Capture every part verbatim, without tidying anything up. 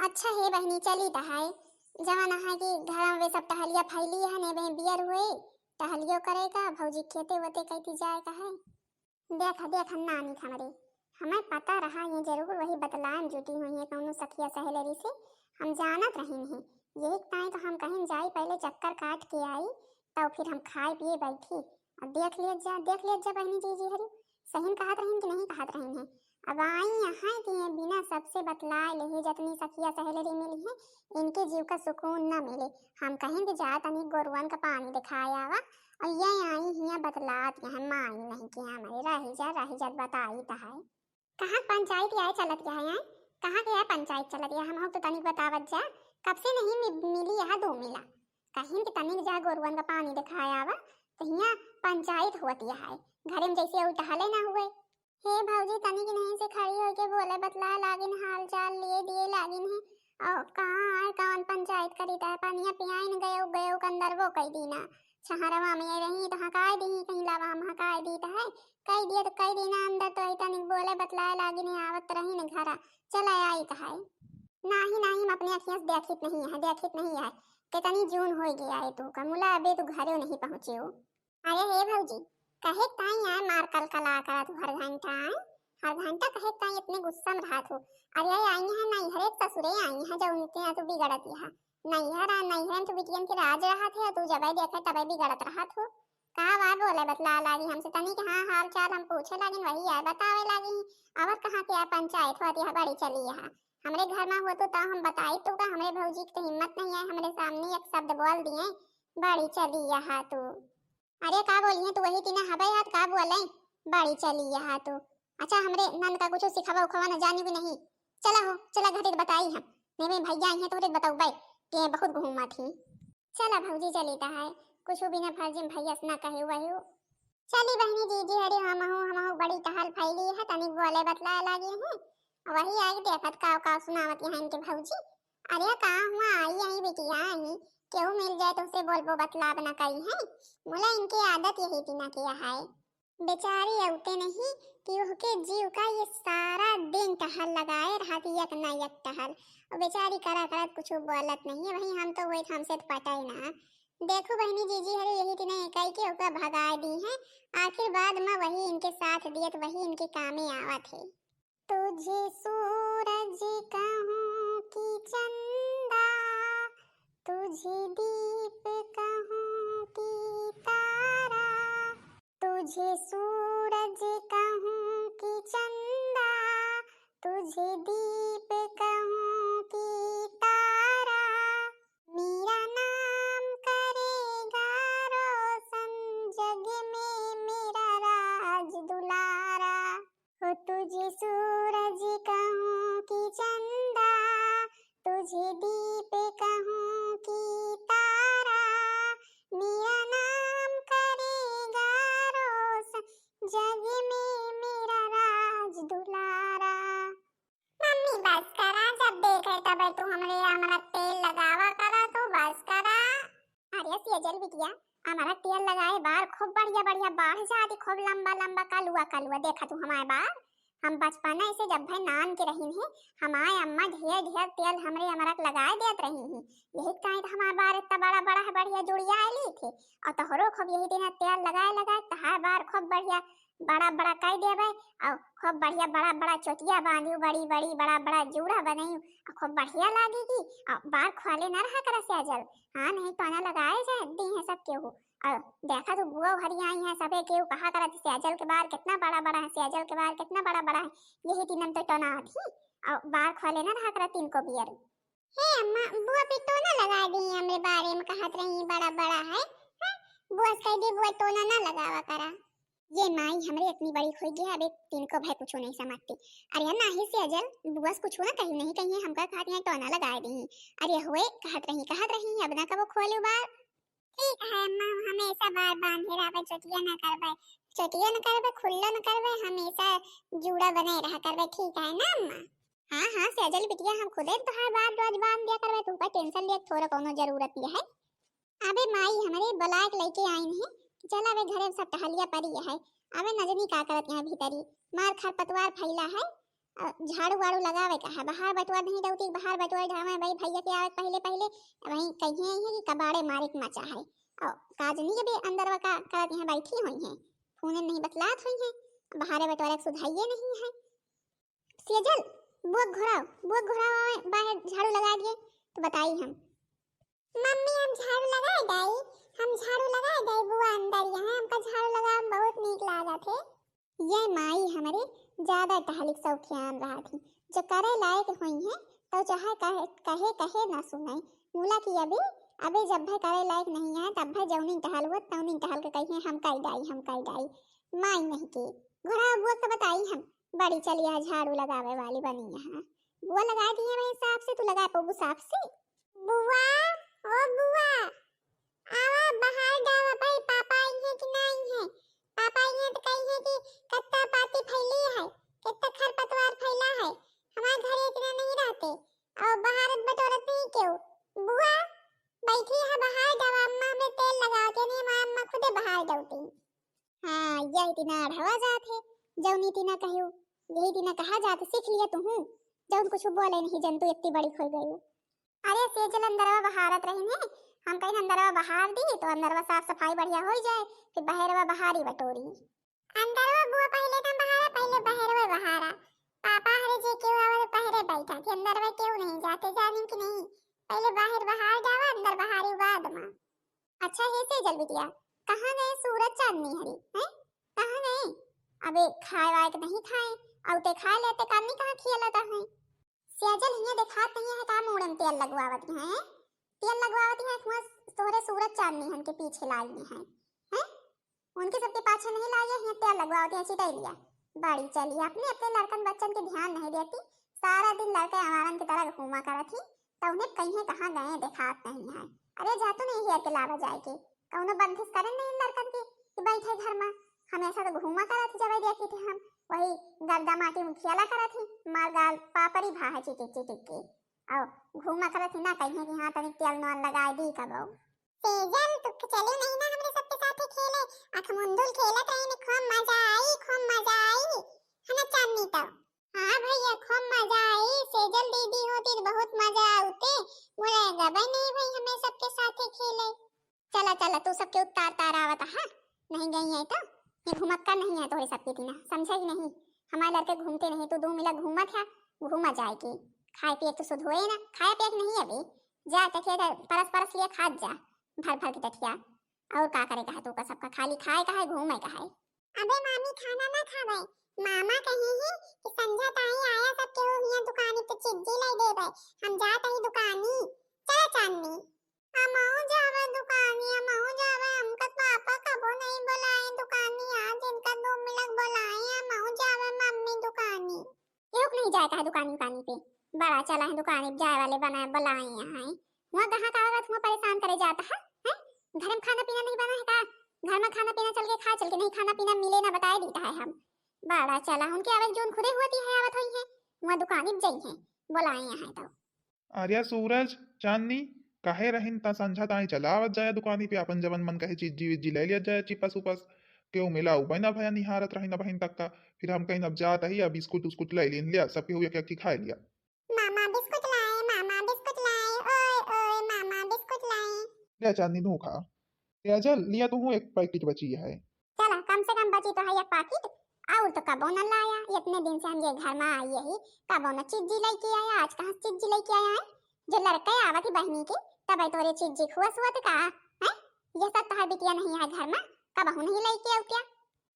अच्छा हे बहिनी, चली त है, जवन है कि घर में वे सब टहलिया फैली है, ने वे बियर हुए, टहलियो करे का, भौजी खेते वोते कैती जाए का है। देख, देख नानी हमरे, हमें पता रहा ये जरूर वही बतलाए में जुटी हुई है कौनो सखिया सहेलरी से, हम जानत रहिन है। यही ताई तो हम कहिन जाई पहले चक्कर काट के आई, तब फिर हम खाए पिए बैठी। अब देख लिया जा, देख लिया जा बहिनी जीजी हरी, सही में कहत रहिन कि नहीं कहत रहिन है। अब आई यहाँ कि ये बिना सबसे बतलाए लेहे जतनी सखिया सहेलरी मिली है, इनके जीव का सुकून न मिले। हम कहिन कि जा तनी गोरुअन का पानी दिखाए आवा, और ये आई हियाँ बतलात यहाँ माई नहीं कि हमारे रही जा, रही जा बताई त है। कहाँ पंचायत आए चलत गया है, कहाँ के है पंचायत चलत गया, हम तो तनिक बतावत जा, कब से नहीं मि-, मिली यहाँ दो मिला। कहिन कि तनिक जा गोरुअन का पानी दिखाए आवा, तो हियाँ पंचायत होत है, घरे में जैसे अउ टहले ना हुए। हे भौजी, तनिक नहीं से खड़ी होके बोले बतलाए लागिन, हाल चाल लिए दिए लागिन है। और कहाँ है, कौन पंचायत करी त है, पनिया पियाइन गयो, गयो कंदरवो कई दीना। छहरवा में ये रही तो हकाए दी, कहीं लावा हम हकाए दी त है, कई दिए तो कई दीना अंदर तो आई तनिक बोले बतलाए लागिन है, आवत रही न घरा, चला आई त है। नाही, नाही, हम अपने अखियाँ से देखित नहीं है, देखित नहीं है। कितनी जून होई गया है तू, कमुला अबे तू घरे नहीं पहुँचे हो। अरे हे भौजी, कहे ताई आए मार कलकला करत हो हर घंटा आए, हर घंटा कहे ताई इतने गुस्सा में रहत हो। अरे आई हैं नैहरे ससुरे आई हैं जो उनके यहाँ तू बिगड़त यहाँ। नैहर आ नैहर में तो बिटियन के राज रहत है, तू जबे देखे तबे बिगड़त रहत हो। का बा बोले बतला लागी हमसे तनी के हाँ हाल चाल हम पूछे लागिन वही आए बतावे लागी। और कहाँ के आए पंचायत होती है बड़ी चली यहाँ। हमरे घर में होतो तो हम बताई तो का हमरे भौजी की तो हिम्मत नहीं है हमरे सामने एक शब्द बोल दिए बड़ी चली यहाँ तू। अरे का बोली है तू वही तीना हबे हाथ का बोले बड़ी चली यहाँ तू। अच्छा हमरे नंद का कुछ सिखावा उखावा न जानी भी नहीं। चला हो चला घरे बताई हम। नहीं मैं भैया आई हैं तोहरे बताऊ बाई के बहुत घूमा थी। चला भौजी चली त है कुछ बिना फर्जी में भैया से ना कहे वही हो। चली बहनी जीजी हरी हमहू हमहू बड़ी टहल फैली है तनिक बोले बतलाए लागी है। वही आई देखत काव काव सुनावत यहाँ इनके भौजी। अरे का हुआ आई आई बिटिया आई केहू मिल जाए तो उसे बोलबो बतलाब ना करी है। मुला इनकी आदत यही दिना किया है। बेचारी अउते नहीं कि ओहके जीव का ये सारा दिन टहल लगाए रहत एक ना एक टहल। और बेचारी करा करत कुछ बोलत नहीं है वही हम तो वही हमसे तो पटाई ना। देखो बहनी जीजी हरे यही दिना इकाई के ओका भगाए दी है। आखिर बाद में वही इनके साथ दियत वही इनके कामे आवत है। तुझे सूरज कहूँ कि चंदा, तुझे दीप कहूँ कि तारा, तुझे सूरज कहूँ कि चंदा, तुझे दीप कहूँ कि तारा, मेरा नाम करेगा रोशन जग में मेरा राज दुलारा। हो तुझे सूरज कहूँ कि चंदा, तुझे दीप कहूँ कि तारा, मेरा नाम करेगा रोशन जग में मेरा राज दुलारा। मम्मी बस करा, जब देखे तबे तू हमरे अमरक तेल लगावा करा, तू बस करा। अरे सेजल बिटिया, अमरक तेल लगाए बार खूब बढ़िया बढ़िया बाढ़ जाती, खूब लंबा लंबा कलुआ कलुआ देखा तू हमारे बार। हम बचपना से जब भई नान के रही है, हमारे अम्मा ढेर ढेर तेल हमरे अमरक लगाए देत रही है। यही काहे तो हमारे बार इतना बड़ा बड़ा है बढ़िया जुड़िया आए ली थे। और तोहरो खूब यही दिन तेल लगाए लगाए तहार बार खूब बढ़िया बड़ा बड़ा कई देबे। और खूब बढ़िया बड़ा बड़ा चोटिया बांधियो बड़ी बड़ी बड़ा बड़ा जूड़ा बनाइयो। और खूब बढ़िया लागेगी। और बार खोले ना रहा करा सेजल। हाँ नहीं तो ना लगाए जाए दी है सब केहू। और देखा तू बुआ हरी आई है सबे केहू कहा करा सेजल के बार कितना बड़ा बड़ा है सेजल के बार कितना बड़ा बड़ा है। यही दिन तो टोना थी। और बार खोले ना रहा करा तीन को बियर। हे अम्मा, बुआ पे टोना लगा दी, हमरे बारे में कहत रही बड़ा बड़ा है। हाँ? बुआ से कह दे बुआ टोना ना लगावा करा। ये माई हमरे इतनी बड़ी हो गई है, अबे तीन को भाई कुछ नहीं समझती। अरे यार नाही सेजल, बुआ से कुछ ना कही नहीं कही है, हमका कहत यहाँ टोना लगा दी। अरे हुए कहत रही कहत रही, अब ना कबो खोलू बार। ठीक है अम्मा, हम हमेशा बार बांधे रहबे, चोटिया ना करबे, चोटिया ना करबे, खुल्लो ना करबे, हमेशा जूड़ा बने रहा करबे, ठीक है ना अम्मा? हाँ हाँ सेजल बिटिया, हम खुदे तोहार बार रोज बांध दिया करबे, तू का टेंशन लिए थोड़ा कोनो जरूरत नहीं है। अबे माई हमरे बुलाए के लेके आइन है कि चला अबे घरे में सब टहलिया परी है। अबे नजनी का करत यहाँ भीतरी, मार खरपतवार फैला है। अ, झाड़ू वाड़ू लगावे का है, बहार बटोर नहीं दउती, बहार बटोर जावे भाई, भैया के आवे पहिले पहिले, वहीं कहिए है कि कबाड़े मारे के मचा है। और काजनी के भी अंदरवा का करत यहाँ बैठी हुई है, फोन नहीं बतलात हुई है, बहारे बटोरे के सुधाइए नहीं है। सेजल, बुआ घोराओ, बुआ घोराओ आवे, बाहर झाड़ू लगा दिए, तो बताई हम। मम्मी, हम झाड़ू लगाए दाई, हम झाड़ू लगाए दाई, बुआ अंदर यहाँ, हमका झाड़ू लगावे में बहुत नीक लागत है। ये माई हमरे ज्यादा टहलिक शौकियान रहत ही, जो करे लायक होई है, तो चाहे कहे, कहे, कहे ना सुनाई। मुला की अभी, अभी जब भे करे लायक नहीं है, तब भे जौनी टहल हुआ, तौनी टहल के कही है, "हम कई दाई, हम कई दाई।" माई नहीं के। घोड़ा बुआ के बताई हम, बड़ी चलिया झाड़ू लगावे वाली बनी यहाँ। बुआ लगा दिए वही साफ से, तू लगा पबू साफ से? बुआ, ओ बुआ, आवा बहार जावा भाई, पापा आई है कि नहीं है? पापा आई है तो कही है कि कत्ता पाती फैली है, कितना खरपतवार फैला है, हमारे घर इतना नहीं रहते, और बहारत बटोरत नहीं क्यों? बुआ, बैठी है बहार जावा, अम्मा हमें तेल लगा के नहीं, हमारे अम्मा खुदे बहार जाती। हाँ, यही टीना अढ़वा जात है, जौनी टीना कहियो, यही टीना कहा जात, सीख लिया तुहू, जौन कुछ बोले नहीं जनतू, इतनी बड़ी हो गई। अरे सेजल अंदरवा बहारत रही ने, हम कहीं अंदरवा बहार दी तो अंदरवा साफ सफाई बढ़िया हो जाए, फिर बहरवा बहारी बटोरी। अंदरवा बुआ पहले ना बहारा, पहले बहरवा बहारा। पापा हरे जे क्यों आवे पहरे बैठा थे, अंदरवा क्यों नहीं जाते, जानी कि नहीं? पहले बाहर बहार जावा, अंदर बहारी बाद में। अच्छा हे सेजल बिटिया, कहाँ गए सूरज चांदनी हरी, हैं? कहाँ गए? अबे खाए वाए के नहीं खाए, औते खाए लेते, कानी कहाँ खिया लेता है? सेजल हियाँ देखात नहीं है का मूड़े में तेल लगवावत हैं? तेल लगवावत हैं, हुआँ तोहरे सूरज चांदनी हन के पीछे लाई हैं, हैं? उनके सबके पाछे नहीं लाई है, हियाँ तेल लगवावत हैं, चिटैलिया। बड़ी चली, अपने, अपने लड़कन बच्चन के ध्यान नहीं देती, सारा दिन लड़के आवारन की तरह घूमा करत ही, तो उन्हें कहीं कहाँ गए देखात नहीं है। अरे जा तू नहीं हेर के लावा जाए के, कौनो बंदिश करन नहीं इन लड़कन की कि बैठे घर में, हमेशा तो घूमा करत ही, जब देखी थे हम वही गर्दा माटी में खेला करत ही, मार गाल पापड़ी भा है चिटिक चिटिक के, और घूमा करत ही ना कहीं कि हाँ तनिक तेल नोन लगाए दी कबो। सेजल, तू चली नहीं ना हमरे सबके साथे खेले? अखमुंदुल खेलत रही ने, खूब मजा आई, खूब मजा आई। है ना चांदनी तो? हाँ भैया, खूब मजा आई। सेजल दीदी होती तो बहुत मजा आउते। मोरे गबे नहीं भाई हमें सबके साथे खेले। चला, चला, तू सबके उत्तार तार आवत हा। नहीं गई है तो? ये घुमक्का नहीं है तोरे सबके तीना, समझा कि नहीं? हमारे लड़के घूमते नहीं, तू दो मिला घूमत है, घूमा जाए के। खाए पिए तो सुध होए ना, खाए पिए के नहीं अभी। जा तकिया के परस परस लिया खात जा, भर भर के तकिया। और का करे का है तू का सबका, खाली खाए का है, घूमे का है। अबे मामी खाना ना खावे, मामा कही ही कि संझा ताई आया सब केहू हियां दुकानी पे चिज्जी लाई देबे, हम जात ही दुकानी। चला चांदनी। हमहू जावे दुकानी, हमहू जावे, हमका पापा कबो नहीं बुलाए दुकानी, आज इनका दो मिनट बुलाए, हमहू जावे मम्मी दुकानी। केहू के नहीं जाए का है दुकानी उकानी पे, बड़ा चला है दुकानी पे जाए वाले बना बुलाए यहाँ है। वहाँ कहाँ का आवत, वहाँ परेशान करे जाता है, हैं? घर में खाना पीना नहीं बना है का? घर में खाना पीना चल के खा, चल के नहीं खाना पीना मिले ना बताए देता है हम। बड़ा चला, उनके आवे जोन खुदे हुआ ती है आवत हुई है, वहाँ दुकानी पे जाई है, बुलाए यहाँ तो। अरे सूरज, चांदनी, काहे रहिन ता संझा ताई चला आवत जाए दुकानी पे, अपन जवन मन कहे चिज्जी विज्जी ले लिया जाए, चिपस उपस। केहू मिला उबे ना भया निहारत रहिन अबहिन तक का। फिर हम कहिन अब जात ही, अब बिस्कुट उस्कुट ले लिन लिया, सब केहू एक एक खाए लिया। मामा बिस्कुट लाए, मामा बिस्कुट लाए, ओए ओए मामा बिस्कुट लाए। ले चांदनी नू खा। सेजल, लिया तू एक पैकेट बची है। चला, कम से कम बची तो है एक पाकिट, और तो कबो न लाया। इतने दिन से हम ये घर में आई यही, कबो न चिज्जी लेके आया, आज कहाँ से चिज्जी लेके आया है? जो लड़के आवत ही बहनी के, तब तोरे चिज्जी खुआ सुअत का, हैं? ये सब तोहर बिटिया नहीं है घर में, कबहू नहीं लेके आऊ क्या?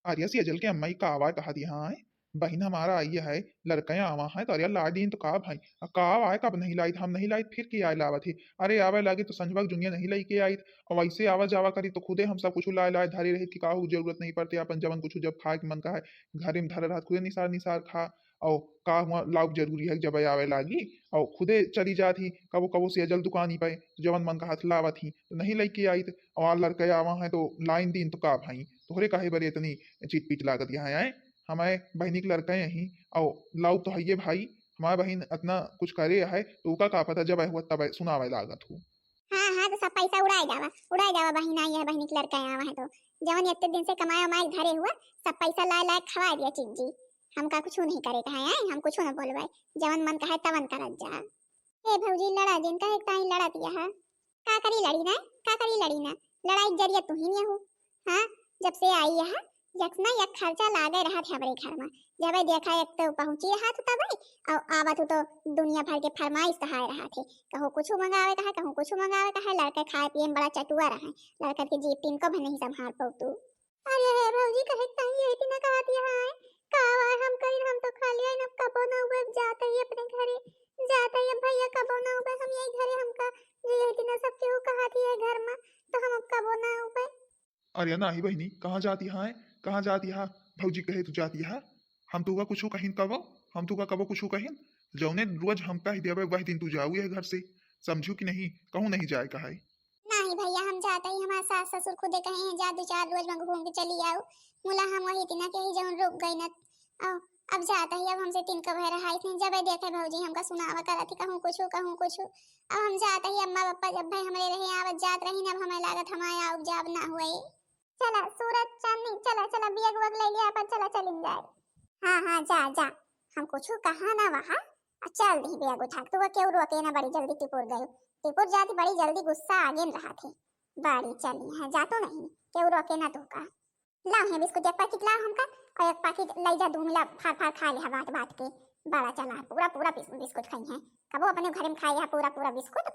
अरे सेजल के अम्मा, ई का आवाज कहा दिया है? बहिन हमारा आई है, लड़के आवा है, तो अरे ला दीन तो का भाई, आ का आवाज कब नहीं लाई, हम नहीं लाई, फिर की आए लावत ही। अरे आवे लागी तो संझवा के जुनिया नहीं लेके आई, और वैसे आवा जावा करी तो खुदे हम सब कुछ लाए लाए धरे रही कि का हो जरूरत नहीं पड़ती, अपन जवन कुछ जब खाए के मन का है, घरे में धरे रहत खुदे निसार निसार खा, और का हुआ लाउक जरूरी है जब आवे लागी, और खुदे चली जात ही, कबो कबो सेजल दुकानी पे जवन मन का हाथ लावत ही, तो नहीं लेके आई, और लड़के आवा है तो लाइन दीन तो का भाई, तोहरे काहे बरे इतनी चिटपिट लागत यहाँ आए? हमारे बहिनी के लड़का यही, और लाउक तो हइये भाई, हमारे बहिन इतना कुछ करे है, तो ओका का पता, जब आए हुआ तब आए, सुनावे लागत हो। हाँ, हाँ, तो सब पैसा उड़ाए जावा, उड़ाए जावा, बहिन आई है, बहिनी के लड़का आवा है तो, जवन इतने दिन से कमाए उमाए धरे हुआ, सब पैसा लाए लाए खवाए दिया चिज्जी। हमका कुछ नहीं करे कहे, हैं? हम कुछ न बोलबे, जवन मन कहे तवन करत जा। ए भौजी, लड़ा जिन, कहे ताई लड़त यह। का करी लड़ी ना, का करी लड़ी ना, लड़ाई के जरिया तू ही नहीं हो। हाँ, जब से आई यह, यक ना यक खर्चा लागे रहत है हमरे घर में। जब देखा एक तो पहुँची रहत हो तब, और आवत हो तो दुनिया भर के फरमाइश कहाए रहत है। कहूँ कुछ मंगावे कहे, कहूँ कुछ मंगावे कहे, लड़के खाए पिए में बड़ा चटुआ रहे, लड़कन के जीप तिनको भी नहीं संभाल पाऊ तू। अरे हे भौजी, कहे ताई यही तिना कहत यह है, का आवा हम करी, हम तो खाली आइन, अब कबो ना उबे, जात ही अपने घरे, जात ही अब भैया कबो ना उबे, हम यही घरे हमका जो यही तिना सब केहू कहत ही है घर में, तो हम अब कबो ना उबे। अरे नाही बहिनी, कहाँ जात यह है, कहाँ जात यह? भौजी कहे तू जात यह, हम तुका कुछ कहिन कबो, हम तुका कबो कुछ कहिन? जौने रोज हम कह देबे वह दिन तू जाऊ यह घर से, समझू कि नहीं? कहूँ नहीं जाए का है। नाही भैया, हम जात ही, हमार सास ससुर खुदे कहे हैं, जा दो चार रोज में घूम के चली आऊ। मुला हम वही तिना के ही जौन रुक गई न। अब, अब जात ही, अब हमसे तिनका भय रहा, इसने जब देखे भौजी हमका सुनावा करत ही, कहूँ कुछ, कहूँ कुछ। अब हम जात ही, अम्मा पापा जब भाई हमरे रहे, आवत जात रही न, अब हमें लागत हमारे आउब जाब ना हुए। चला सूरज चांदनी, चला, चला, बैग वैग ले लिया अपन, चला चलिन जाए। हाँ, हाँ, जा, जा, हम कुछ कहा ना वहाँ, आ चल दी बैग उठा के, तू केहू रोके ना, बड़ी जल्दी टिपुर गई, टिपुर जाती बड़ी जल्दी गुस्सा आगे न रहा थे, बड़ी चली है, जा तो नहीं, केहू रोके ना तू का। लाओ है बिस्कुट एक पैकेट लाओ हमका, और एक पैकेट ले जा, दू मिला फाड़ फाड़ खा ले बांट बांट के, बड़ा चला पूरा पूरा बिस-, बिस्कुट खाई है, कबो अपने घर में खाए है पूरा पूरा बिस्कुट।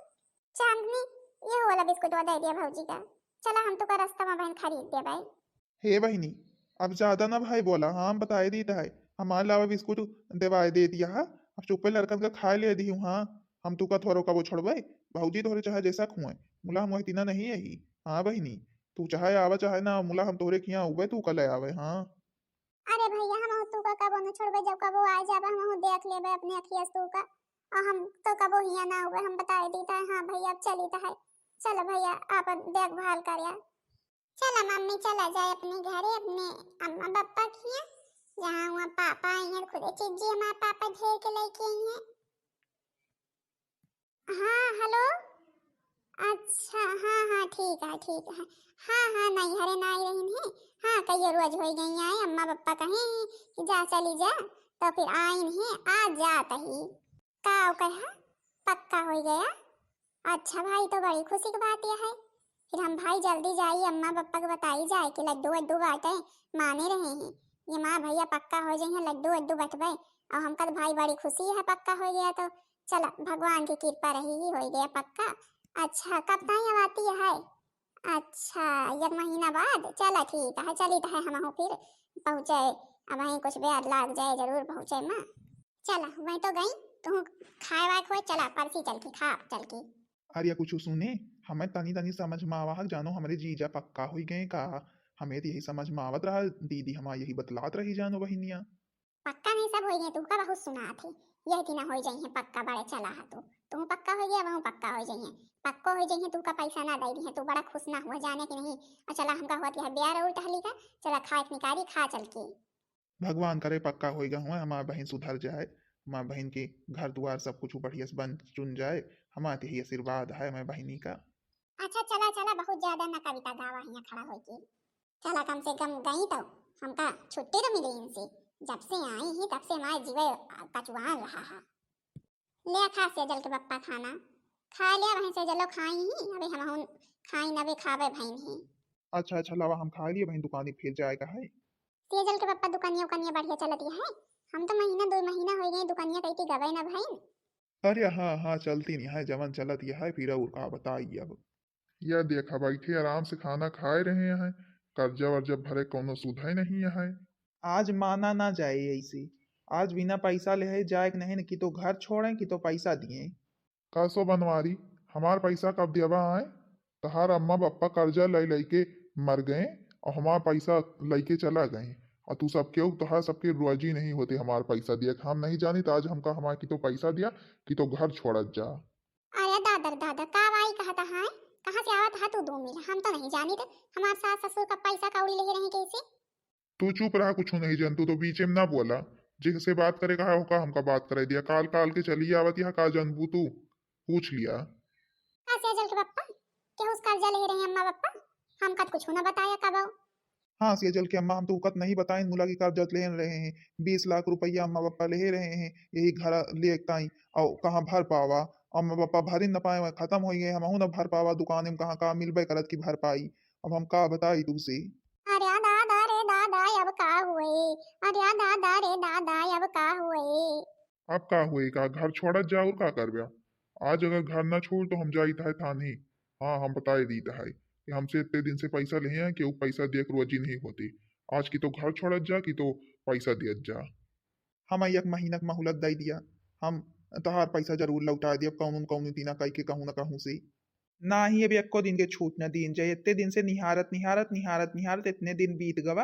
चांदनी, ये वाला बिस्कुटवा दे दिया भौजी का। चला, हम तो का रास्ता में बहन खरीद देबै। हे बहिनी, अब ज्यादा ना भाई बोला, हाँ, हम बताए दीत है, हमार लावा बिस्कुट देवाए दे दिया है, अब चुप्पे लड़कन का खाए ले दी हूँ, हाँ, हम तू का थोरो कबो छोड़बै, भौजी तोहरे चाहे जैसा खुए, मुला हम वही तिना नहीं यही, हाँ बहिनी, तू चाहे आवा चाहे ना, मुला हम तोहरे खिया उबे, तू का ले आवे, हाँ। अरे भैया, हम तू का कबो न छोड़बे, जब कबो आ जाबे, हम देख लेबे अपने अखिया से तू का। और हम तो कबो हिया ना हुए, हम बताए दीत है। हाँ भैया, अब चलित है, चलो भैया, आपन देखभाल करिया। चला मम्मी, चला जाए अपने घरे, अपने अम्मा पापा खिया, जहाँ हुआ पापा आई हैं, खुदे चीजी हमारे पापा ढेर के लेके आई हैं। हाँ, हेलो। अच्छा, हाँ, हाँ, ठीक है, ठीक है। हाँ, हाँ, नैहरे ना आई रही है। हाँ, कहियो रोज होई गई आए, अम्मा पापा कहे हैं कि जा, चली जा, तो फिर आइन है, आ जात ही। का कहा? पक्का हो गया? अच्छा भाई, तो बड़ी खुशी की बात यह है। फिर हम भाई जल्दी जाई, अम्मा पापा के बताई जाए कि लड्डू वड्डू बाटे, माने रहे हैं। ये माँ भैया पक्का हो जाइए, लड्डू वड्डू बटबे। और हमका तो भाई बड़ी खुशी है, पक्का हो गया तो। चला, भगवान की कृपा रही, हो गया पक्का। अच्छा, कब ताई अब आती है? अच्छा, एक महीना बाद। चला, ठीक है, चलित है, हम फिर पहुँचे, अब वहीं कुछ ब्याज लाग जाए, जरूर पहुँचे माँ। चला, मैं तो गई, तू खाए वाए खोए, चला, परसी चल के खा, चल के। अरे, या कुछ सुने, हमें तनी तनी समझ में आवा है, जानो हमरे जीजा पक्का हो गए का? हमें तो यही समझ में आवत रहा, दीदी हमार यही बतलात रही, जानो बहिनिया। पक्का नहीं सब हो गए, तू का बहुत सुना थे, यही दिना हो जाई है पक्का, बड़े चला है तू, तू पक्का हो गया, वहू पक्का हो जाई है, पक्को हो जाई है, तू का पैसा ना दे दी है, तू बड़ा खुश ना हुआ, जाने कि नहीं। और चला, हमका हुआ कि है ब्याह और टहली का, चला खाए के निकारी, खा चल के। भगवान करे पक्का होइगा हुआ, हमार बहिन सुधर जाए, हमार बहिन के घर दुआर सब कुछ बढ़िया से बन चुन जाए, हमार तो यही आशीर्वाद है हमार बहिनी का। अच्छा, चला, चला, बहुत ज्यादा ना कविता गावा, हियाँ खड़ा होके। चला, कम से कम गई तो हमका छुट्टी तो मिली इनसे। जब से आई ही तब से हमारे जीवे कचुआन रहा है। ले खा सेजल के पप्पा खाना। खा लिया वहीं, सेजलो खाई ही, अबे हम खाई नबे खावे भइन ही। अच्छा, अच्छा, लावा हम खा लिए, वहीं दुकानी फिर जाए का है। सेजल के पप्पा दुकानिया उकानिया बढ़िया चलत है? हम तो महीना दो महीना हो गए दुकानिया कहीं के गवे ना भइन। अरे हाँ, हाँ, चलती नहीं है, जवन चलत यह है, फिर और का बताई अब। या देखा, बैठे आराम से खाना खाए रहे हैं, कर्जा वर्जा भरे कौनो सुधे नहीं है। आज माना ना जाए ऐसे, आज बिना पैसा ले है जाए के नहीं न, कि तो घर छोड़े कि तो पैसा दिए। का सो बनवारी, हमार पैसा कब देबा आए? तहार अम्मा बप्पा कर्जा लई लई के मर गए और हमार पैसा लई के चला गए, और तू सबके, तहार सबके रोजी नहीं होते हमार पैसा दिया। हम नहीं जानी तो आज हमका हमार की तो पैसा दिया कि तो घर छोड़त जा। अरे दादा रे दादा, का बाई कहता है? कहाँ से आवत है तू दो मिल? हम तो नहीं जानी रे। हमार सास ससुर का पैसा कौड़ी ले रहे कैसे? तू चुप रहा, कुछ नहीं जानतू तो बीचे में ना बोला। जेसे बात करे कहा होका हमका बात करे दिया। काल काल के चली आवत यहाँ, का जानबू तू? पूछ लिया। का सेजल के पप्पा? केहू से कर्जा ले रहे अम्मा पप्पा? हमका तो कुछ ना बताया कबो। हाँ सेजल के अम्मा, हम तो उकत नहीं बताइन मुला कि कर्जा लेन रहे हैं, बीस लाख रुपया अम्मा पापा लेहे रहे हैं यही घर लेक ताई, और कहाँ भर पावा, अम्मा पापा भरिन न पाए, खत्म हो गए, हमहू न भर पावा, दुकान में कहाँ का मिलबे करत कि भर पाई। अब हम का बताई तुझसे। अरे दादा रे दादा, अब का हुए? अरे दादा रे दादा, अब का हुए? अब का हुए, का घर छोड़त जा और का करब्या? आज अगर घर ना छोड़ तो हम जाइत है थाने। हाँ, हम बताए दीत है कि हमसे इतने दिन से पैसा लेहे हैं, केहू पैसा दिया के रोजी नहीं होती। आज की तो घर छोड़त जा, कि तो पैसा दियत जा। हम एक महीना के मोहलत दे दिया, हम तहार पैसा जरूर लौटा दिया, कौनो न कौनो तीना कह के कहूँ न कहूँ से। ना ही अब एको दिन के छूट न दीन जाए। इतने दिन से निहारत निहारत निहारत निहारत इतने दिन बीत गवा।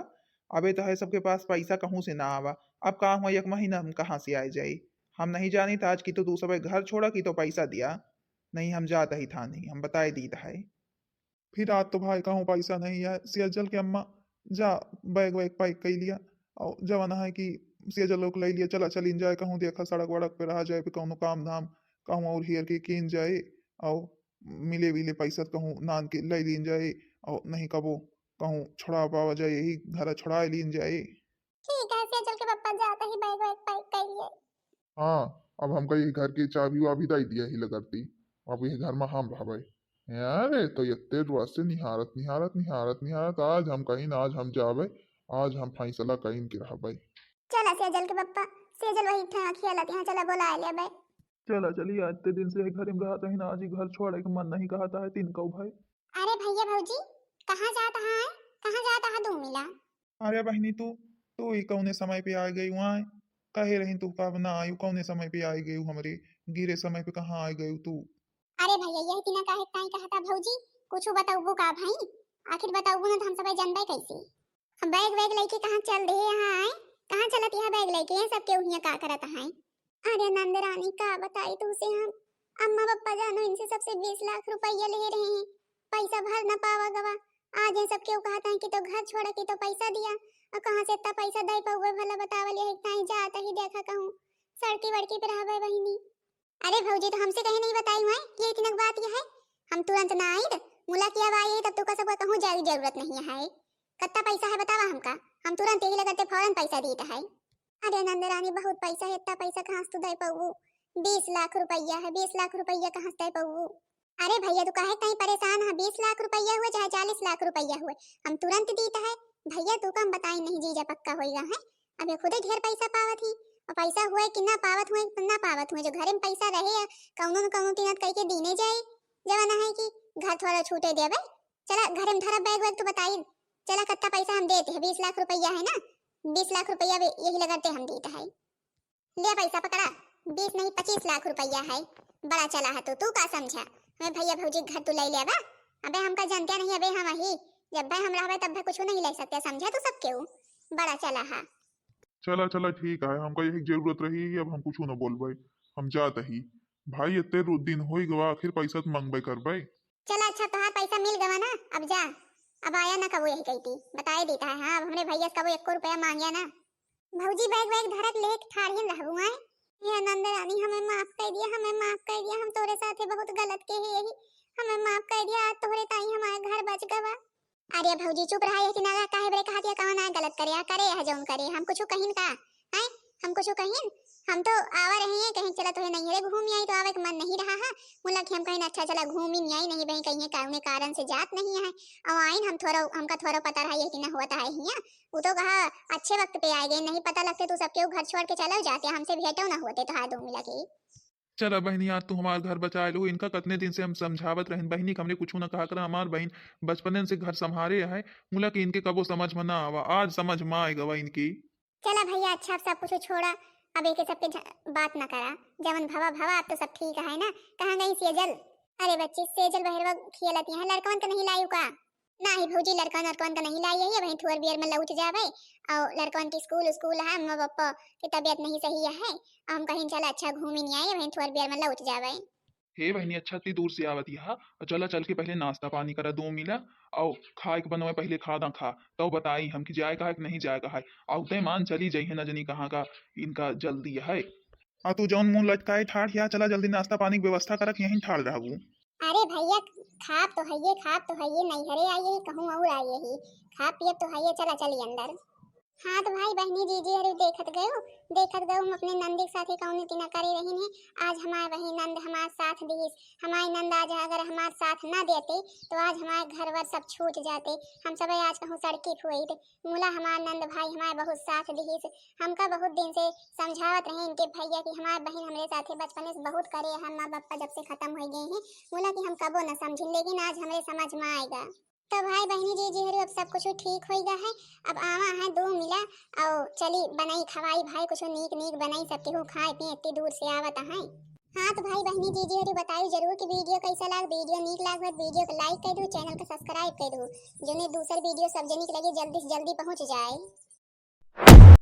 अबे तो है सबके पास पैसा कहूँ से ना आवा। अब का हुआ, एक महीना हम कहाँ से आए जाए? हम नहीं जानी था आज की तो तू सब घर छोड़ा कि तो पैसा दिया। नहीं, हम जात ही थाने, हम बताए दीत है। फिर आज तो भाई कहूँ पैसा नहीं है। सेजल के अम्मा, जा बैग वैग पैक कर लिया, और जवन है कि सेजल लोग ले लिया, चला चलिन जाए कहूँ, देखा सड़क वड़क पे रहा जाए, पे कौनो काम धाम कहूँ और हेर के कीन जाए, और मिले विले पैसा कहूँ नान के ले लीन जाए, और नहीं कबो कहूँ छोड़ा पावा जाए, यही घर छोड़ा लीन जाए। ठीक है सेजल के पप्पा, जाता ही बैग वैग पैक कर लिए। हाँ, अब हमका ये घर के चाबी वाबी दे दिया ही लगती, अब ये घर में हम रहबे। अरे तो इतने रोज से निहारत निहारत निहारत निहारत आज हम कहीं, आज हम जाबे, आज हम फैसला कहीं के रहबे। चला सेजल के पप्पा, सेजल वही ठा खेलत यहाँ, चला बोला ले बे। चला चली, आज ते दिन से घर में रहत है ना, आज ही घर छोड़े के मन नहीं कहता है तीन कौ भाई। अरे भैया भौजी, कहाँ जात है, कहाँ जात है दो मिला? अरे बहनी तू, तू ही कौने समय पे आ गई वहाँ? कहे रही तू का ना आयु, कौने समय पे आ गई हमरे गिरे समय पे, कहाँ आ गई तू? अरे भैया, यह तीना काहे ताई कहता भौजी, कुछ बताऊबू का भाई? आखिर बताऊबू ना तो हम सब जानबे कैसे? हम बैग वैग लेके कहाँ चल दे यहाँ आए? कहाँ चलत यहाँ बैग लेके? ये सब केहू हियाँ का करत है? अरे नंद रानी, का बताई तुमसे हम, अम्मा पप्पा जानो इनसे सबसे बीस लाख रुपया ले रहे हैं, पैसा भर न पावा गवा। आज ये सब केहू कहत है कि तो घर छोड़ा कि तो पैसा दिया, और कहाँ से इतना पैसा दे पाऊबे भला बतावल, यही ताई जात ही देखा कहूँ सड़की वड़की पे रहबे बहिनी। अरे भौजी, तो हमसे कहीं नहीं बताई हुए, ये इतनी बात ये है, हम तुरंत ना आइद, मुला किया आई तब तो का सबका कहूँ जाए जरूरत नहीं है। कत्ता पैसा है बतावा हमका, हम तुरंत यही लगते फौरन पैसा दीत है। अरे नंद रानी, बहुत पैसा है, इतना पैसा कहाँ से तू दे पाऊ? बीस लाख रुपया है, बीस लाख रुपया कहाँ से दे पाऊ? अरे भैया, तू काहे ताई परेशान है? बीस लाख रुपया हुए चाहे चालीस लाख रुपया हुए, हम तुरंत दीत है। भैया तू कम बताई नहीं, जीजा पक्का होइगा है, अब ये खुदे ढेर पैसा पावत ही, और पैसा हुए कि ना पावत हुए, ना पावत हुए, जो घरे में पैसा रहे या कौनो न कौनो तीनत कह के दीने जाए, जवन है कि घर थोड़ा छूटे देबे। चला घरे में धरा बैग वैग तो बताई, चला कत्ता पैसा हम देते हैं, बीस लाख रुपया है ना, बीस लाख रुपया भी यही लगते हम देते हैं। ले पैसा पकड़ा, बीस नहीं पच्चीस लाख रुपया है। बड़ा चला है तू, तू का समझा? हमें भैया भौजी घर तू ले लेबा? अबे हमका जानते नहीं, अबे हम ही, जब भाई हम रहबे तब भाई कुछ नहीं ले सकते, समझा तू सब केहू? बड़ा चला है। चला चला ठीक है, हमका यही जरूरत रही, अब हम कुछ न बोलबे, हम जात ही। भाई इतने रो-, दिन होई गवा, आखिर पैसा तो मंगबे करबे। चला अच्छा, तोहार पैसा मिल गवा ना, अब जा, अब आया ना कबू यही कहती, बताए देता है। हाँ, अब हमरे भैया से कबू एको रुपया मांगिया ना। भौजी बैग वैग धरक लेके ठाढ़ियन रहबू आए। हे नंद रानी, हमें माफ कर दिया, हमें माफ कर दिया, हम तोरे साथे बहुत गलत के ही यही, हमें माफ कर दिया, आज तोहरे ताई हमारा घर बच गवा। अरे भौजी चुप रहा, ये कि ना काहे बरे कहा दिया, कौन आए गलत करे, आ करे है जौन करे, हम कुछ कहिन का? हैं, हम कुछ कहिन? हम तो आवा रहे हैं, कहीं चला तोहे नैहरे घूम आई, तो आवे के मन नहीं रहा है। मुला कि हम कहीं अच्छा चला घूम ही नहीं आई, नहीं बही कहीं कौने कारण से जात नहीं है। और आइन हम थोड़ा, हमका थोड़ा पता रहा ये कि ना होता है हियाँ। वो तो कहा अच्छे वक्त पे आए गए, नहीं पता लगते तो सबके घर छोड़ के चला जाते, हमसे भेंटो ना होते तो हाथ दो मिला के। चला बहनी, आज तू हमार घर बचाए लो। इनका कितने दिन से हम समझावत रहन बहनी, हमरे कुछ ना कहा करा, हमार बहन बचपने से घर संभारे है, मुला कि इनके कबो समझ में ना आवा, आज समझ में आए गवा इनकी। चला भैया, अच्छा, अब सब कुछ छोड़ा, अब एके सबके झ-, बात ना करा, जवन भवा भवा, अब तो सब ठीक है ना। कहाँ गई सेजल? अरे बच्ची, सेजल बहरवा खेलत यहाँ, लड़कवन के नहीं लायू का? नाही भौजी, लड़कन अड़कन का नहीं लाई है, वहीं थोड़ बियर में लौट जावे। और लड़कन के स्कूल, स्कूल है, अम्मा पापा की तबीयत नहीं सही है, हम कहीं चला अच्छा घूमी नहीं आए, वहीं थोड़ बियर में लौट जावे। हे बहनी, अच्छा इतनी दूर से आवत यहाँ, चला चल के पहले नाश्ता पानी करा दो मिला, और खाए के बनवा पहले खादा खा, तब बताई हम कि जाए का है कि नहीं जाए का है। और तय मान चली जइहे न जनी कहाँ का इनका जल्दी है। आ तू जौन मुंह लटकाए ठाड़ हिया, चला जल्दी नाश्ता पानी के व्यवस्था करक यहीं ठाड़ रहबू। अरे भैया, खाब तो हइये, खाब तो हइये, नैहरे आइये ही, कहूँ और आइये ही, खाब पियब तो हइये, चला चली अंदर। हाँ तो भाई बहिनी जीजी हरु देखत गयो, देखत गयो हम अपने नंदी के साथे कौन रीति ना करे रहिन है। आज हमार वही नंद हमार साथ दिहिस, हमार नंद आज अगर हमार साथ ना देते तो आज हमार घर वर सब छूट जाते, हम सब आज कहूँ सड़की फुइत। मुला हमार नंद भाई हमार बहुत साथ दिहिस। हमका बहुत दिन से समझावत रहे इनके भैया कि हमार बहिन हमरे साथे बचपने से बहुत करे, हम माँ बाप जब से खत्म हो गए हैं, मुला कि हम कबो न समझिन, लेकिन आज हमरे समझ में आएगा। तो भाई बहिनी जीजी हरु अब सब कुछ ठीक होइगा है। अब आवा है दो मिला और चली बनाई खवाई भाई, कुछ नीक नीक बनाई, सब केहू खाए पिए, इतनी दूर से आवत है। हाँ तो भाई बहिनी जीजी हरु बताई जरूर कि वीडियो कैसा लाग, वीडियो नीक लाग तो वीडियो को लाइक कर दू, चैनल को सब्सक्राइब कर दू, जोने दूसर वीडियो सब जनी के लगे जल्दी से जल्दी पहुँच जाए।